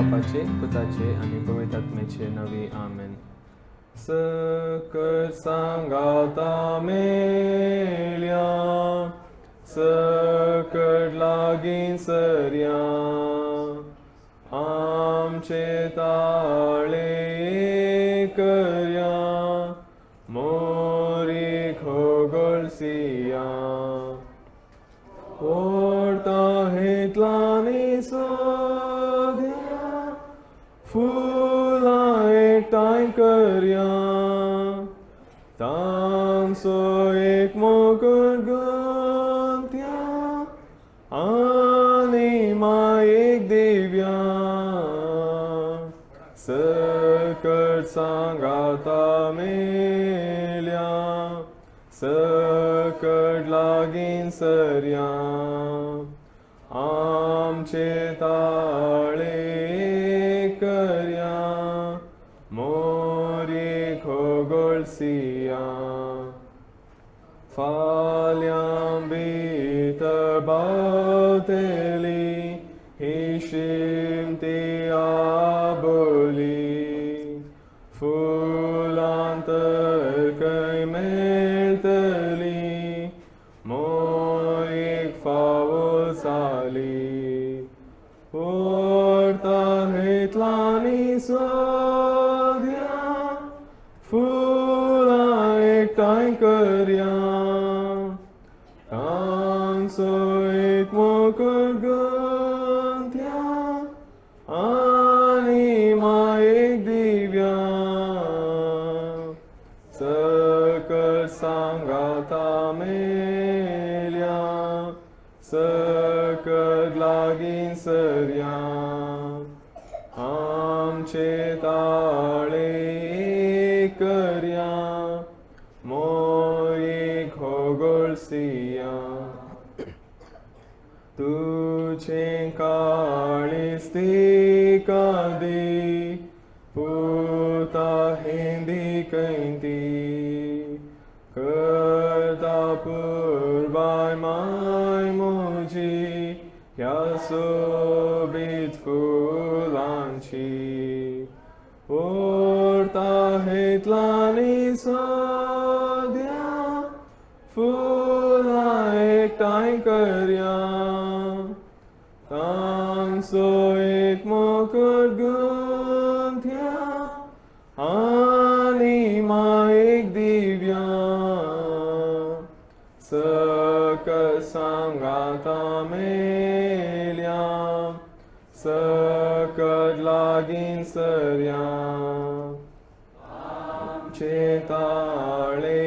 बापाचे पुताचे आनी पवित्र आत्म्याचे नवी आमेन। सकट सांगाता मेल्या, सकट लागीं सरया, आमचे ताळे करया, मोरी खोगोळसिया। ओडता हेतलांनी सोद्या, फुलां एकठांय करया, तांचो एक मोगळ गंत्या आनी मायेक दिव्या। सकट सांगाता मेल्या, सकट लागीं सरया, आमचे ताळे करया, मोरी खोगोळसिया। फाल्यां भितर बावतली ही शिमती आबोली, फुलां तर खंय मेळटली, मोरीक फावो जाली। ओडता हेतलांनी सोद्या, फुलां एकठांय करया, तांचो एक मोकळ गंत्या आनी मायेक दिव्या। सकट सांगाता मेल्या, सकट लागीं सरया, आमचे ताळे करया, मोरी खोगोळसिया। तुझें काळीज तिका दी, पुता हिंदी कैंती, करता पुरबाय माय म्हजी, ह्या सोबीत फुलांची। ओडता हेतलांनी सोद्या, फुलां एकठांय करया, तांचो एक मोकळ गंत्या आनी मायेक दिव्या। सकट सांगाता मेल्या, सकट लागीं सरया, आमचे ताळे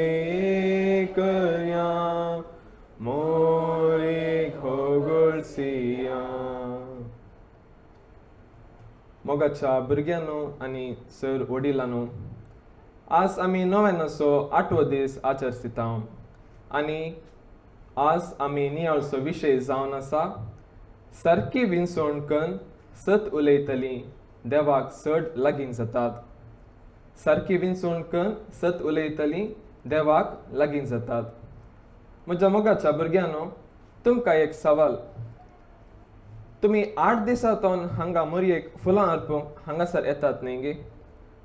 करया, मोरी खोगोळसिया। मोगाच्या भुरग्यांनो आनी सर वडिलांनो, आज आमी नव्यानाचो आठवो दीस आचरिता आनी आज आमी नियाळचो विशय जावन आसा सारकी विंचवण कन्न सत उलयतली देवाक चड लागीं जातात। सारकी विंचवण कन्न सत उलयतली देवाक लागीं जातात। म्हज्या मोगाच्या भुरग्यांनो, तुमकां एक सवाल, तुमी 8 दिसांतून हांगा मोरयेक फुलां अर्पूंक हांगासर येतात न्ही गे,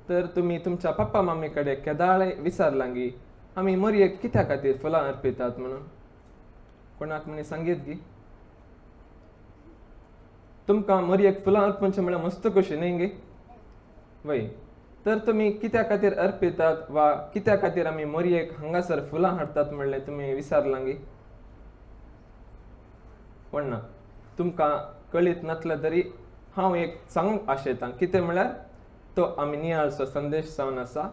तर तुमी तुमच्या पप्पा मम्मी कडेन केदाळे विचारलां गी आमी मोरयेक कित्या खातीर फुलां अर्पितात म्हणून? कोणाक म्हणी सांगीत गी? तुमकां मोरयेक फुलां अर्पूंचें म्हळ्यार मस्त खोशी न्ही गे? वय, तर तुमी कित्या खातीर अर्पितात वा कित्या खातीर आमी मोरयेक हांगासर फुलां हाडटात म्हणलें तुमी विचारलां गी? कोण ना, तुमकां कळीत नासलें तरी हांव एक सांगूंक आशेतां, कितें म्हळ्यार तो आमी नियाळचो संदेश जावन आसा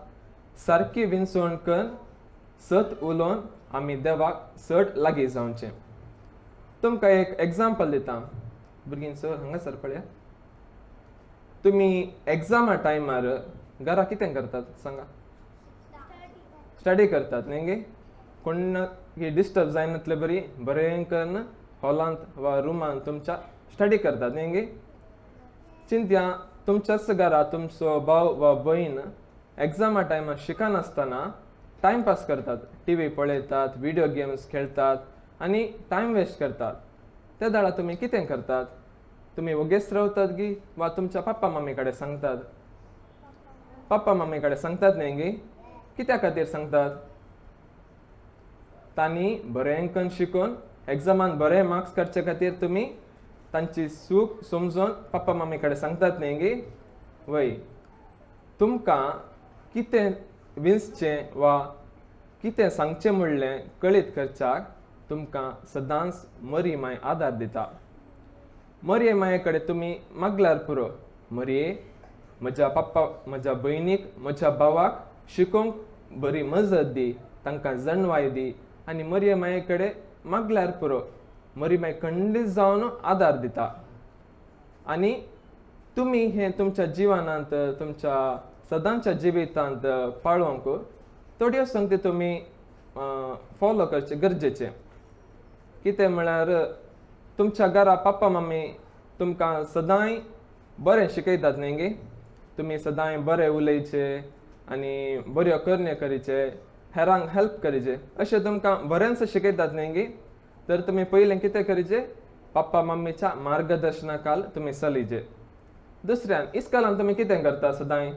सारकी विंचवण कन्न सत उलोवन आमी देवाक चड लागीं जावचें। तुमकां एक एग्जाम्पल दिता भुरगीं, सर हांगासर पळया, तुमी एग्जामा टायमार घरा कितें करतात सांगा? स्टडी करतात न्ही गे? कोण डिस्टर्ब जायनातले बरी बरें कन्न हॉलांत वा रुमांत तुमच्या स्टडी करतात न्ही गे? चिंत्या तुमच्याच घरा तुमचो भाव वा भयण एग्जामा टायमार शिकनासतना टायम पास करतात, टी व्ही पळयतात, व्हिडियो गेम्स खेळतात आनी टायम वेस्ट करतात। त्या दाडा तुमी कितें करतात? तुमी वोगेच रावतात गी वा तुमच्या पप्पा मम्मी कडेन सांगतात? पप्पा मम्मी कडेन सांगतात न्ही गी? कित्या खातीर सांगतात? तांणी बरें करून शिकून एग्जामान बरे मार्क्स काडचे खातीर तुमी तांची चूक समजून पप्पा मम्मी कडेन सांगतात न्ही गी? वय, तुमकां कितें विंचचें वा कितें सांगचें म्हणलें कळीत करच्याक तुमकां सदांच मरी माय आदार दिता. मरये माये कडेन तुमी मागल्यार पुरो, मरये म्हज्या पप्पा, म्हज्या भयणीक, म्हज्या भावाक शिकोवंक बरी मजत दी, तांकां जाणवाय दी. आनी मरये माये कडेन मागल्यार पुरो, मरी माय खंडीत जावन आदार दिता. आनी तुमी हें तुमच्या जिवनांत, तुमच्या सदांच्या जिवितांत पाळोवंक थोड्यो संगती तुमी फॉलो करचें गरजेचें. कितें म्हळ्यार तुमच्या घरा पप्पा मम्मी तुमकां सदांय बरें शिकयतात न्ही गे? तुमी सदांय बरें उलयचे आनी बऱ्यो करण्यो करीचे, हेरांक हेल्प करीचे, अशें तुमकां बरेंच शिकयतात न्ही गे? तर तुमी पयलें कितें करीचे, पप्पा मम्मीच्या मार्गदर्शना खाल तुमी चलीचे. दुसऱ्यान इस्कॉलान तुमी कितें करता? सदांय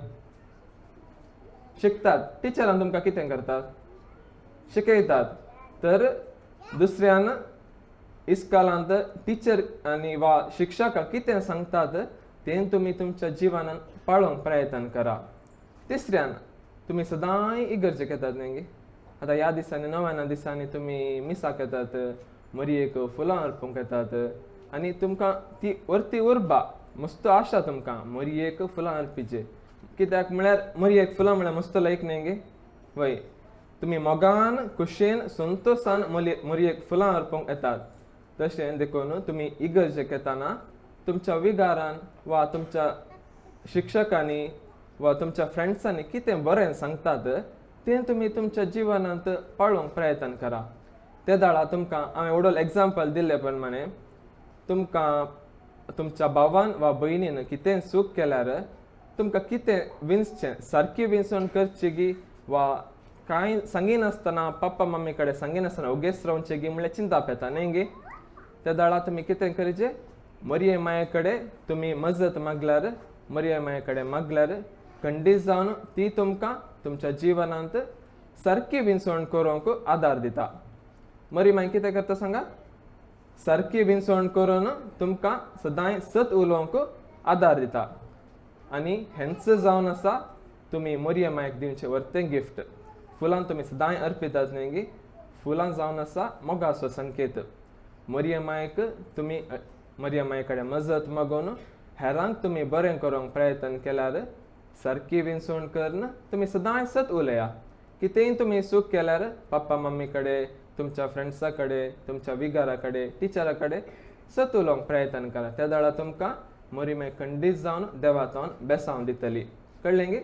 शिकतात. टिचरान तुमकां कितें करतात? शिकयतात. तर दुसऱ्यान इस्कॉलांत टिचर आनी वा शिक्षकां कितें सांगतात तें तुमी तुमच्या जिवनान पाळोवंक प्रयत्न करा. तिसऱ्यान तुमी सदांय इगर्जेक येतात न्ही गे? आतां ह्या दिसांनी नव्याना दिसांनी तुमी मिसाक येतात, मरयेक फुलां अर्पूंक येतात आनी तुमकां ती वर्ती उर्बा मस्त आशा तुमकां मरयेक फुलां अर्पिचे. कित्याक म्हळ्यार मरयेक फुलां म्हळ्यार मस्त लायक न्ही गे? वय, तुमी मोगान खुशयेन संतोशान मरयेक फुलां अर्पूंक येतात. तशें देखून तुमी इगर्जेक येताना तुमच्या विगारान वा तुमच्या शिक्षकांनी वा तुमच्या फ्रेंड्सांनी कितें बरें सांगतात तें तुमी तुमच्या जिवनांत पाळोवंक प्रयत्न करा. ते दाळा तुमकां हांवें व्हडलो एग्जाम्पल दिल्ले प्रमाणे तुमकां तुमच्या भावान वा भयणीन कितें चूक केल्यार तुमकां कितें विंचचें, सारकी विंचवण करची गी वा कांय सांगिनासतना पप्पा मम्मी कडेन सांगिनासतना ओगेच रावचें गी म्हणल्यार चिंताप येता न्ही गे? त्या दाळा तुमी कितें करचें, मरये माये कडेन तुमी मजत मागल्यार, मरये माये कडेन मागल्यार खंडीत जावन ती तुमकां तुमच्या जिवनांत सारकी विंचवण करूंक आदार दिता. मरी माय कितें करता सांगा? सारकी विंचवण करून तुमकां सदांय सत उलोवंक आदार दिता. आनी हेंच जावन आसा तुमी मरये मायक दिवचें वर्तें गिफ्ट. फुलां तुमी सदांय अर्पितात न्ही गे? फुलां जावन आसा मोगाचो संकेत. मरये मायक तुमी मरये माये कडेन मजत मागून हेरांक तुमी बरें करूंक प्रयत्न केल्यार सारकी विंचवण करून तुमी सदांय सत उलया. कितेंय तुमी चूक केल्यार पप्पा मम्मी कडेन, तुमच्या फ्रेंड्सा कडेन, तुमच्या विगारा कडेन, टिचरा कडेन सत उलोवंक प्रयत्न करा. त्या दाळा तुमकां मरी माय खंडीत जावन देवातून बेसांव दितली. कळ्ळें गे?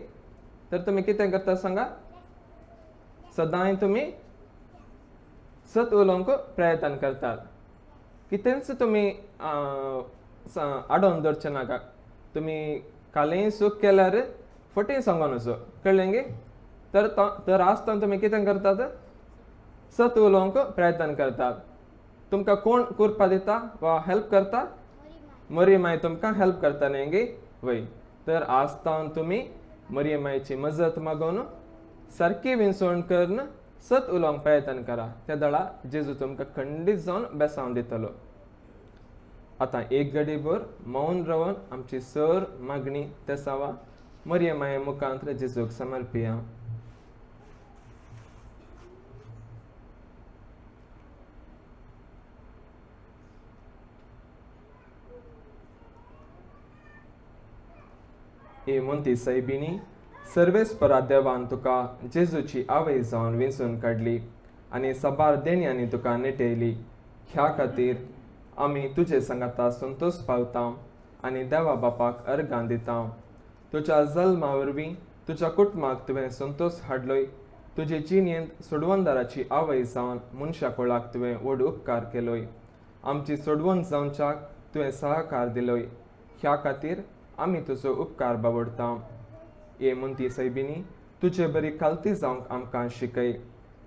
तर तुमी कितें करता सांगा? सदांय तुमी सत उलोवंक प्रयत्न करतात. कितेंच तुमी आडोवन दवरचें नाका. तुमी कालय चूक केल्यार फटींग सांगून वचो. कळ्ळें गे? तर तर आसतना तुमी कितें करतात? सत उलोवंक प्रयत्न करतात. तुमकां कोण कुरपा दिता वा हेल्प करता? मरी माय तुमकां हेल्प करता न्ही गे? वय, तर आसतना तुमी मरी मायची मजत मागून सारकी विंचवण करून सत उलोवंक प्रयत्न करा. त्या दळा जेजू तुमकां खंडीत जावन बेसांव दितलो. आतां एक घडीभर मौन रावन आमची सर मागणी तेसावा मरये माये मुखांत जेजूक समर्पिया. ए मोंती सायबिणी, सर्वेस्परा देवान तुका जेजूची आवय जावन विंचून काडली आनी साबार देण्यांनी तुका नेटयली. ह्या खातीर आमी तुजे सांगाता संतोश पावता आनी देवा बापाक अर्गां दिता. तुज्या जल्मा वरवीं तुज्या कुटुंबाक तुवें संतोश हाडलोय. तुजे जिणेंत सोडवणदाराची आवय जावन मनशा कुळाक तुवें व्हड उपकार केलोय. आमची सोडवण जावच्याक तुवें सहकार दिलोय. ह्या खातीर आमी तुजो उपकार बावडता. ए मोंती सायबिणी, तुजे बरी खालती जावंक आमकां शिकय.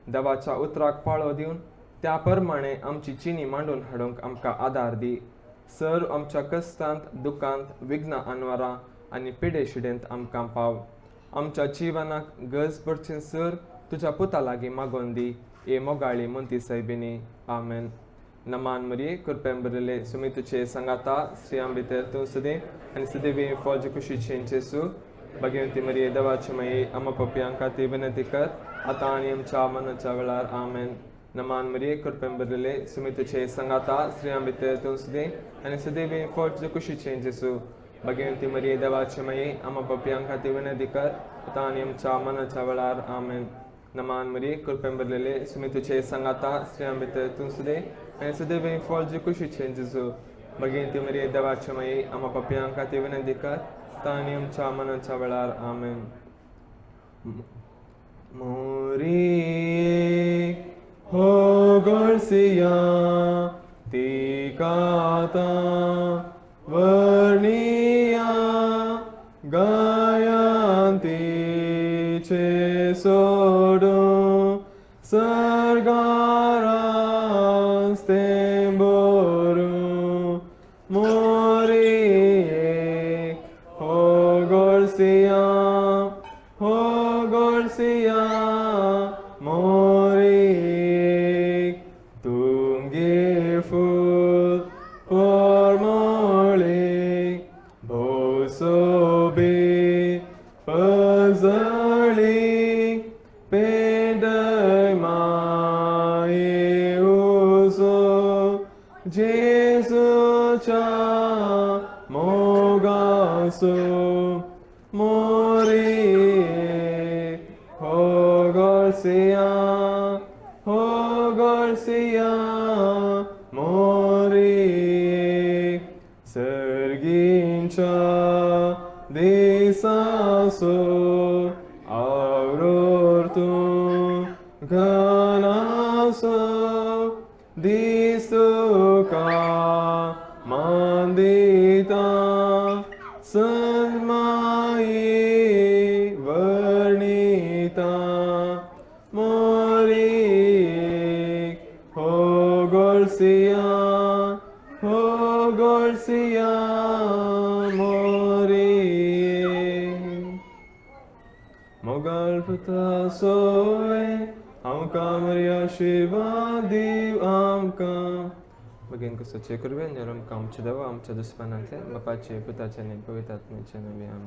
देवाच्या उतराक पाळो दिवन त्या प्रमाणे आमची चिनी मांडून हाडूंक आमकां आदार दी. सर आमच्या कश्टांत दुखांत विघ्न अनवरां आनी पिडे शिडेंत आमकां पाव। आमच्या जिवनाक गरज पडची सर तुज्या पुता लागीं मागोवन दी हे मोगाळी मोंती सायबिणी आमेन। नमान मरिये कृपेन भरिल्ले सुमी तुजे सांगाता स्त्रियां भितर तूं सदें आनी सदैवी फौज कुशीचे जेसू। भगवंती मरिये देवाची माये आमा पपयां खातीर विनंती कर आतां आनी आमच्या मनाच्या वेळार आमेन। नमान मरिये कृपेन भरिल्ले सुमी तुजे सांगाता स्त्रियां भितर तूं सदें आनी सदैवी फौज कुशीचे जेसू। भगवंती मरिये देवाची माये आमा पपयां खातीर विनंती कर आतां आनी आमच्या मनाच्या वेळार आमेन। नमान मरिये कृपेन भरिल्ले सुमी तुजे सांगाता स्त्रियां भितर तूं सदें आनी सदैवी फौज कुशीचे जेसू। भगवंती मरिये देवाची माये आमा पपयां खातीर विनंती कर आतां आनी आमच्या मनाच्या वेळार आमेन। मोरिये हो गोरसिया तिकाता वर्णिया गायंतीचे सोडून सर्गारास्ते बोरू। मोरिये हो गोरसिया मोरिये तुंगे फूल परमोळे भोसोबे पजळी पेडय माये उजो जेजूच्या मोगासो। मोरिये हो गोरसिया मोरिये सर्गींच्या दिसासो आवरोर तूं घनासो दिसुका मांदिता सन्माये वर्णिता। मोरिये हो गोरसिया मोरिये। मोगाळ पुता सोय आमकां मरिया आशीर्वाद दीव आमकां। भगीन कसोचे कुरवेन आमकां आमच्या देवा आमच्या दुस्मानांतल्यान बापाचे पुताचे आनी पवित्र आत्म्याचे नांवान आमेन।